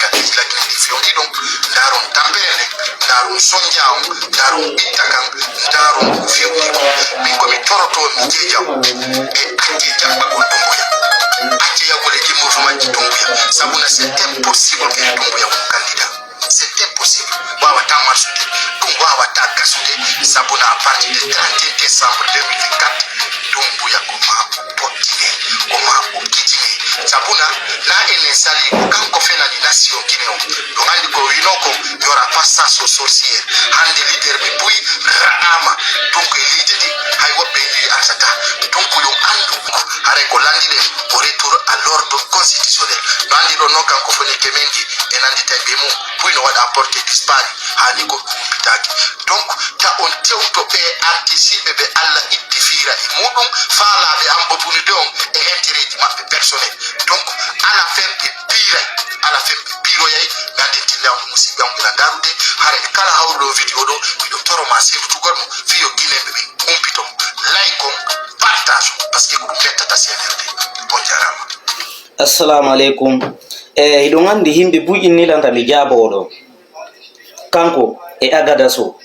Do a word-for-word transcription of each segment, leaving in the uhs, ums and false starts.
Lagine ɗi fewndi ɗum, ndaron tampere nden, ndaron sonja on, ndaron itta kan, ndaron ko fewndi ko. Min ko mi toroto mi jeeja on. E acce jaɓɓagol Dumbuya. Acce yagol e jimmoto majji Dumbuya. Sabuna c'est impossible que Dumbuya ko candidat. C'est impossible. Wawata marsude. Ɗum wawata gasude. Sabuna à partir de trente et un décembre deux mille vingt-quatre, Dumbuya ko ma o pottine, ko ma o kijine. Sabuna na enen sali ko kanko fenani nation Guinée o. Ɗum andi ko wino ko, y aura pas chasse aux sorcières. Hande leader ɓe buy raɗama. Donc e leydi ndi hay woɓɓe en wi arsata. Donc yo andu haray ko landiɗen ko retour à l'ordre constitutionnel. No andi ɗon non kanko foni kemenji e nanditay ɓe mum. Buy no waɗa porté disparu. Hani ko ɗum humpitaaki. Donc ta on tewto ɓe artisiiɓe ɓe Allah itti fiira e muɗum, faalaaɓe ambabunude on e intérêt ji maɓɓe personnel. Donc à la fin ɓe piiray, à la fin ɓe piiroyay. Mi anndi tilla on musiɓɓe on ɓila ndarude. Haray kala hawruɗo o vidéo ɗo, miɗo toro ma sirtugol mo fii yo Guinéen ɓe ɓen humpito mo. Like on, partage on, parce que ko ɗum ɓettata C N R D. On jaaraama. Assalamu aleykum. E hiɗon anndi yimɓe buy innilanta mi jaabooɗo. Kanko e Agadaso.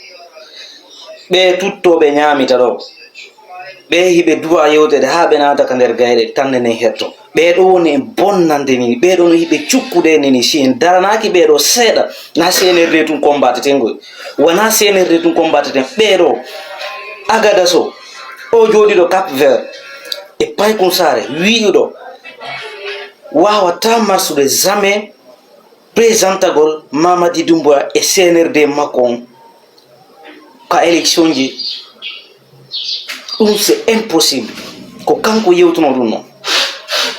Ɓee tuttooɓe ñaamita ɗo. Ɓee hiɓe duwa yewtere haa ɓe naata ka nder gayɗe tan nenen hetto. Ɓee ɗo woni en bonnande ni. Ɓee ɗo no hiɓe cukkude ni ni si en daranaaki ɓee ɗo seeɗa. Na C N R D tun kombateten ngoy. Wona C N R D tun kombateten. Ɓee ɗo Agadaso. O jooɗiɗo Cap Vert. E Paykun Saare wi'uɗo. Wawata marsude jamais présentagol Mamadi Doumbouya e C N R D makko on ka élection ji. Ɗum c'est impossible. Ko kanko yewtuno ɗum non.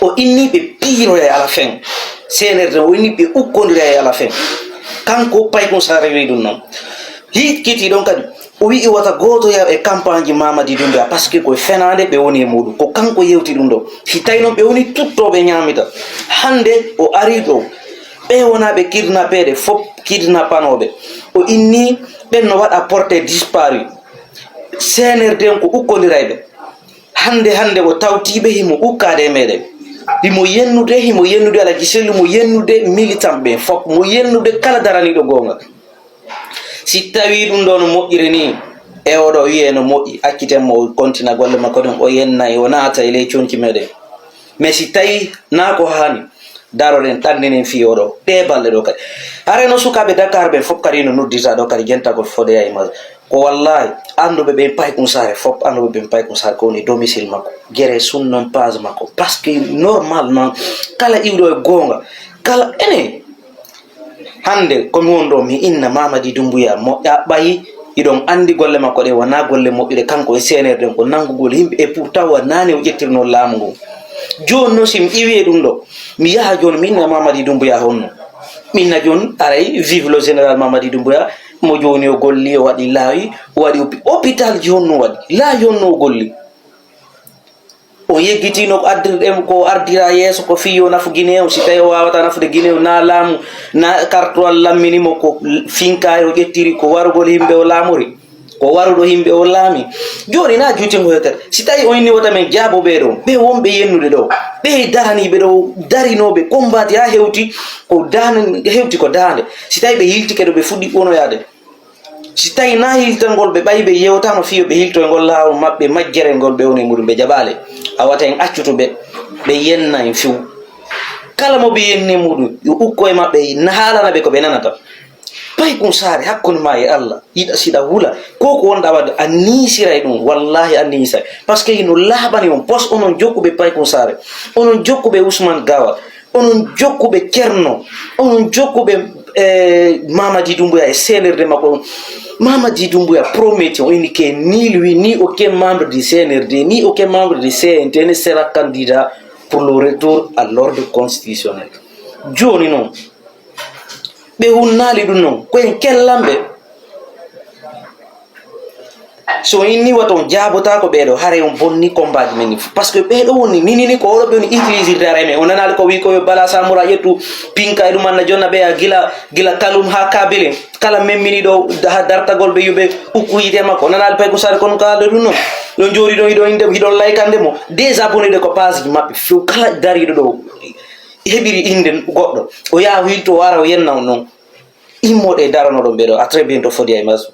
O inni ɓe piiroya à la fin. C N R D o inni ɓe ukkondira à la fin. Kanko Paykun Saare wi ɗum non. Hikkiti ɗon kadi o wi'i wata gooto yaw e campagne ji Mamadi Doumbouya parce que ko fenaande ɓe woni e muɗum. Ko kanko yewti ɗum ɗo. Si tawi noon ɓe woni tuttooɓe ñaamita. Hannde o ari ɗo. Ɓe wonaa ɓe kidnappeeɓe fof kidnappanooɓe. O inni ɓen no waɗa porté disparu. C N R D on ko ukkondirayɓe. Hannde hannde o tawtiiɓe himo ukkaade e meɗen. Himo yennude, himo yennude Alaji Sellu, mo yennude militant ɓe fof, mo yennude kala daraniiɗo goonga. Si tawii ɗum ɗoo no moƴƴiri nii, e oɗo wiyee no moƴƴi, acciten mo o kontina golle makko ɗum, o yennay, o naata e ley conci meɗen. Mais si tawii naa ko haani, daroɗen, ɗanninen fii oɗo, ɗee balɗe ɗoo kadi. Hare no sukaaɓe Dakar ɓen fof kadi no noddita ɗoo kadi jentagol fodde e ma. Ko wallaahi, annduɓe ɓen Paykun Saare fof, annduɓe ɓen Paykun Saare ko woni domicile makko. Gere sunnon page makko. Parce que normalement, kala iwɗo e goonga, kala ene Hannde, ko mi woni ɗoo, mi inna Mamadi Doumbouya, moƴƴa ɓay, hiɗon anndi golle makko ɗe wonaa golle moƴƴuɗe, kanko e C N R D ko nanngugol yimɓe, et pourtant wonaa ni o ƴettirnoo laamu ngun. Jooni noon, si mi iwii e ɗum ɗoo, mi yaha jooni, mi inna Mamadi Doumbouya honno? Mi inna jooni, aray, vive le général Mamadi Doumbouya, mo jooni o golli, o waɗi laawi, o waɗi hopi-, hôpital ji honno waɗi, laawi honno o golli? O yeggitiino ko addirɗen, ko ardira yeeso ko fii yo nafu Guinée o, si tawi o waawata nafude Guinée o, na laamu, na kartuwal lammini mo ko finkaari o ƴettiri, ko warugol yimɓe o laamori, ko waruɗo yimɓe o laami. Jooni na juutingo hewtere. Si tawi o inni wota men jaabo ɓee ɗoo, ɓe wonɓe yennude ɗoo, ɓe daraniiɓe ɗoo, darinooɓe, kombaati haa hewti ko daande, hewti ko daande. Si tawi ɓe yiltike ɗo ɓe fuɗɗi wonoyaade. Si tawi na hiltangol ɓe, ɓay ɓe yewtama fii yo ɓe hilto e ngol laawol maɓɓe, majjere ngol ɓe woni e muɗum, ɓe jaɓaali. A wata en accutu ɓe, ɓe yenna en few. Kala mo ɓe yenni e muɗum, yo ukko e maɓɓe, na haalana ɓe ko ɓe nanata. Paykun Saare, hakkunde ma e Allah, yiɗa siɗa hula, ko ko wonɗa waɗde, a niisira e ɗum, wallahi a niisay. Parce que hino laaɓani on, pos onon jokkuɓe Paykun Saare, onon jokkuɓe Ousmane Gawal, onon jokkuɓe Ceerno, onon jokkuɓe, eh, Mamadi Doumbouya e seenirde makko on. Mamadi Doumbouya promettit, o inni que ni lui, ni aucun membre du C N R D, ni aucun membre du C N T ne sera candidat pour le retour à l'ordre constitutionnel. Jooni noon, ɓe hunnaali ɗum noon, ko en kellanɓe. So on inni wata on jaabotaako ɓeeɗo, haray on bonni combat ji men ɗin fof. Parce que ɓeeɗo woni, ni, ni, ni ko oɗo ɓe woni utilisirde haray men. On nanaali ko wii ko yo Bala Samora ƴettu pinka e ɗum anna jonna ɓe a gila, gila Kalum haa Kabilin. Kala memmini ɗo ha dartagol ɓe yo ɓe ukku yiite makko. On nanaali Paykun Saare kono kaalɗo ɗum noon. Ɗon jooɗi ɗon hiɗon inde, hiɗon laykande mo. Désabonné de ko page ji maɓɓe. Few kala dariiɗo ɗo. heɓiri innde goɗɗo, o yaha o yilto o ara o yenna on noon. Immoɗe daranoɗon ɓe ɗo, à très bientôt, Fodya e Masu.